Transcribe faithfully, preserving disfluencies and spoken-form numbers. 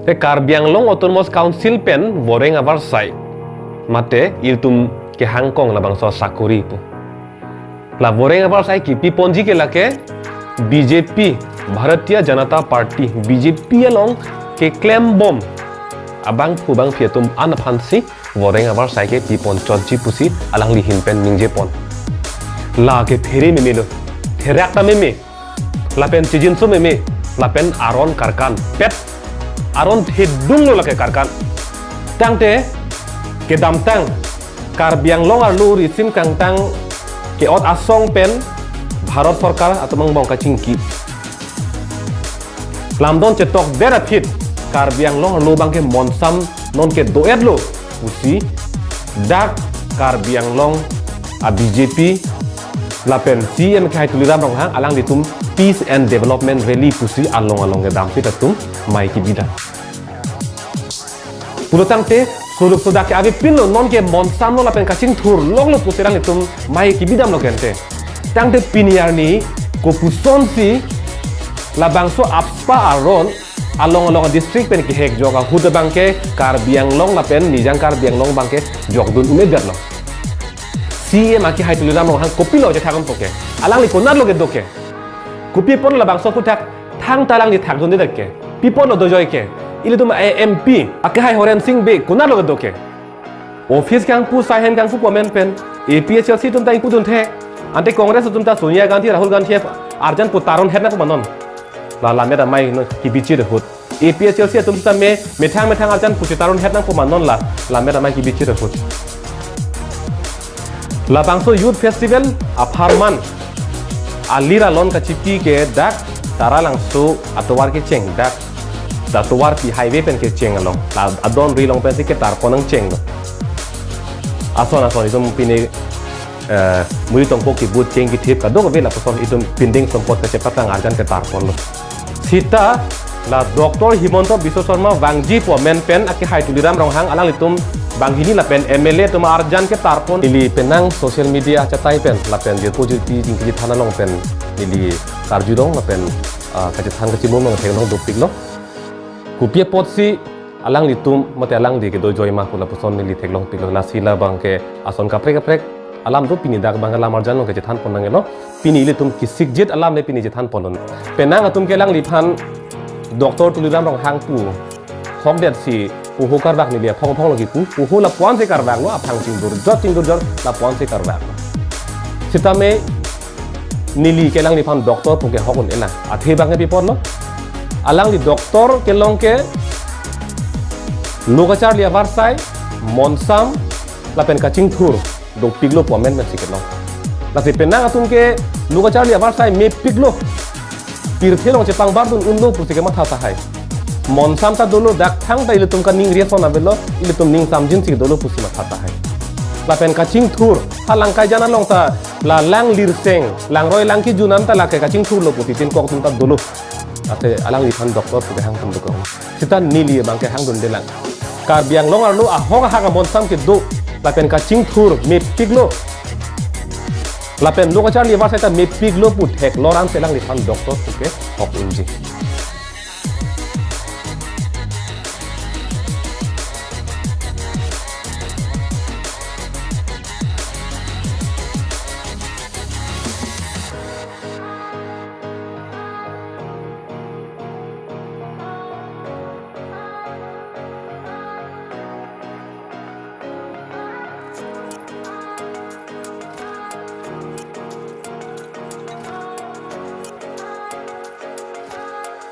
Te Karbi Anglong Autonomous Council pen voreng avarsai mate ilitum kehangkong labangso sakori pu. La voreng avarsai kipi ponji ke lake B J P, Bharatiya Janata Party, B J P along keklembom abangphu bangphi atum an aphansi voreng avarsai ke pi ponchotji pusi alangli ahin pen ningje pon. Lake phere meme lo, therak ta meme, lapen chijinso meme, lapen aron karkan pet, aron thedung lo lake karkan. Tangte kedamtang Karbi Anglong arlo risim kangtang ke-ot asong pen Bharat Sorkar atum angbong kachingki. Lamdon chetok der aphi Karbi Anglong arlo abangke monsam non kedo-et lo pusi dak Karbi Anglong a B J P lapen C E M kehai Tuliram Ronghang alanglitum Peace and Development Rally pusi along along kedam pit atum mei kebidam. Pulo tangte suruk sodak ke avepin lo, non ke monsam lo lapen kachingthur lok lo pusi alanglitum mei kebidam lo kente. Tangte pini arni kopusonsi labangso AFSPA aron along along district pen kehek jok ahut abangke Karbi Anglong lapen Nijang Karbi Anglong abangke jokdun un-edetlo. C E M akehai Tuliram Ronghang kopilo chethakdun po ke? Alangli konatlo kedo ke? Kopi apot labangso aphuthak thangta alangli thakdundedet ke? Pi apot lo dojoi ke? Ilitum a M P akehai Horen Sing Bey konatlo kedo ke? Office kangpu, sai ahem kangpu pu amen pen A P H L C atum ta ingpudunthe. Ante Congress atum ta Sonia Gandhi, Rahul Gandhi arjan pu taronhet nangpo ma non? La lammet amei no kebichir ahut. A P H L C atum ta me methang methang arjan pu chetaronhet nangpo ma non la lammet amei kebichir ahut? Labangso Youth Festival apharman alir alon kachipi ke dak Taralangso atovar kecheng, dak Datovarpi highway pen kecheng along, la adon ri along pensi ketarpon nangchenglo. Ason ason itum pine, eh, muri tongpok kebut cheng kethip kadokave lapuson itum pindeng sompot kachepatang arjan ketarponlo. Sita la Doctor Himanta Biswa Sarma vangji pu amen pen akehai Tuliram Ronghang alanglitum banghini lapen M L A atum arjan ketarpon. Neli penang social media achatai pen lapen jirpo jirpi jingkili thana along pen neli karjurong lapen, ah, kachethan kachimum along theklong dopiklo. Kopi apotsi alanglitum mate alangli kedo joi ma pu lapuson neli theklongpiklo. Lasi labangke ason kaprek kaprek alam do, pini dak abang alam arjan along kachethanpon nanglo. Pini ilitum kesikjit alam le pini chethanponlo. Penang atum ke alangliphan Doctor Tuliram Ronghang pu hokdetsi poho karvak neli aphong aphong lo kipu, poho lapuansi karvaklo, aphang chingdurjot chingdurjot lapuansi karvaklo. Sitame neli ke alangliphan doctor pu ke hok un-elang. Athe abangke pi apotlo? Alangli doctor kelong ke lo kacharli avarsai, monsam lapen kachingthur dopiklo pu amen pensi kelong. Lasi penang atum ke lo kacharli avarsai mepiklo, pirthe along chepangbardun unlo pusi kematha tahai. Monsam ta dolo, dak thangta ilitum kaningri ason avelo, ilitum ning samjinsi dolo pusi matha tahai. Lapen kachingthur, ha Langkaijan along ta la lang lirseng, langroi lang kejun an ta lake kachingthurlo pusi tin kok atum ta dolo. Ate alangliphan doctor pu kehang atum dokok. Sita neli abangke hangdundelang. Karbi Anglong arlo ahok ahak amonsam kedo lapen kachingthur mepiklo, lapen lo kacharli avarsai ta mepiklo pu theklong an si alangliphan doctor pu ke hok unji.